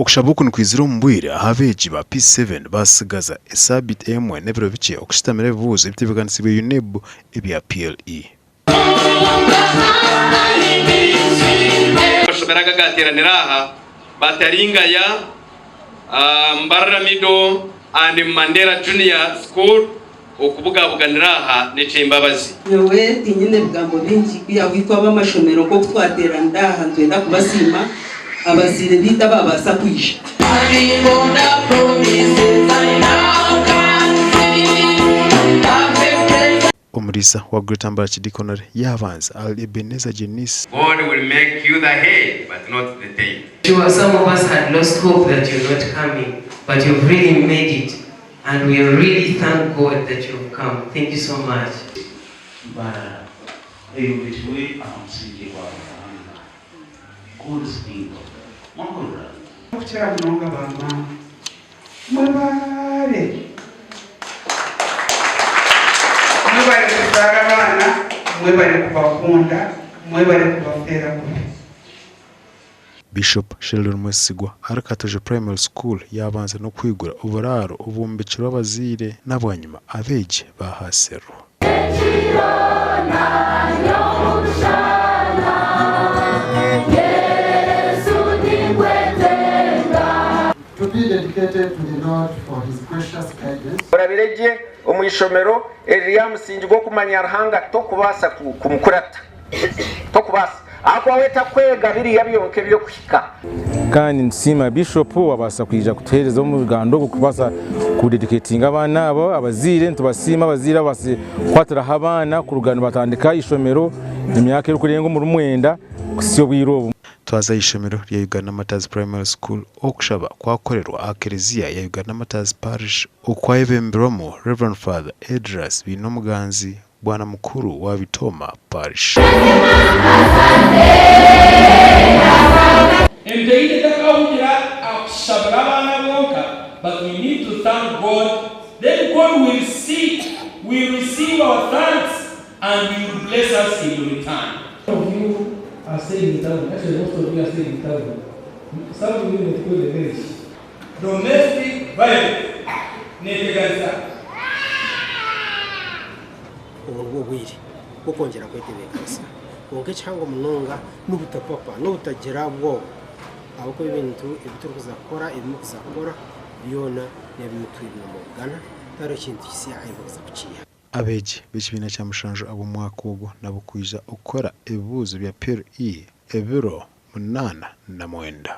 Okushaba oku nikwizira omu bwire ahu abeegi ba P7 baatsigaza esaabiiti emwe n'ebiro bikye okushutamira ebibuuzo ebitebeekanisiibwe UNEB ebya PLE. Amashomero aga agateeranire aha, Bataringaya, Mbarara Middle and Mandela Junior School okubugabuganira aha n'eky'embabazi. Nyowe tinyine bigambo bingi kwihaho itwe ab'amashomero nk'oku twateeranire aha nitwenda kubasiima abazaire baitu abaabaasa kwija. Omuriisa wa Greater Mbarara Archdeaconry yaabanza ahari Ebenezer Jenice. God will make you the head but not the tail. Sure some of us had lost hope that you're not coming but you've really made it and we really thank God that you've come thank you so much. Mbarara eyombekirwe aha musingye gwa Ruhanga, God's people. Mwahurira? Okukira munonga ba maama. Mwebare! Mwebare kuzaara abaana, mwebare kubakunda, mwebare kubafeera kubi. Bishop Sheldon Mwesigwa ahari Katojo Primary School yaabanza n'okwigura oburaaro obwombekirwe abazaire na bwanyima abeegi baahaasirwa. To be dedicated to the Lord for his gracious guidance. Orabire gye omu ishomero eriri aha musingi gw'okumanya Ruhanga tokubaasa kumukurata. Tokubaasa. Ahakuba we takwega biriya byonka eby'okuhika. Kandi nitusiima Bishop wabaasa kwija kutuheereza omuganda ogu kubaasa kudedicatinga abaana abo. Abazaire nitubasiima abazaire ababaasize kukwatiraho abaana kuruga nibatandika eishomero emyaka erikurenga omuri mwenda kuhitsya obwire obu. Twaza aha ishomero rya Uganda Martyrs Primary School okushaba kwakorerwa aha kereziya ya Uganda Martyrs Parish okwayebemberwamu Rev Father Edras Biinomuganzi Bwana Mukuru wa Bitooma Parish. Emiteire etakahugira akushabira abaana bonka but we need to thank God then God will see will receive our thanks and he will bless us in return. Some of you are staying in town, actually most of you are staying in town, some of you might go the village. Domestic violence neteganisa. Obu nibwo bwire bw'okwongyera kwetebeekanisa. Kwonka ekihango munonga n'obutapapa, n'obutagira bwoba ahabw'okuba ebintu ebi turikuza kukora, ebi murikuza kukora byona n'ebi mutwire nimubugana, tihariho kintu kisya ahi murikuza kukiiha. Abeegi b'ekibiina kya mushanju ab'omwaka ogu nabo kwija okukora ebibuuzo bya PLE ebiro 89.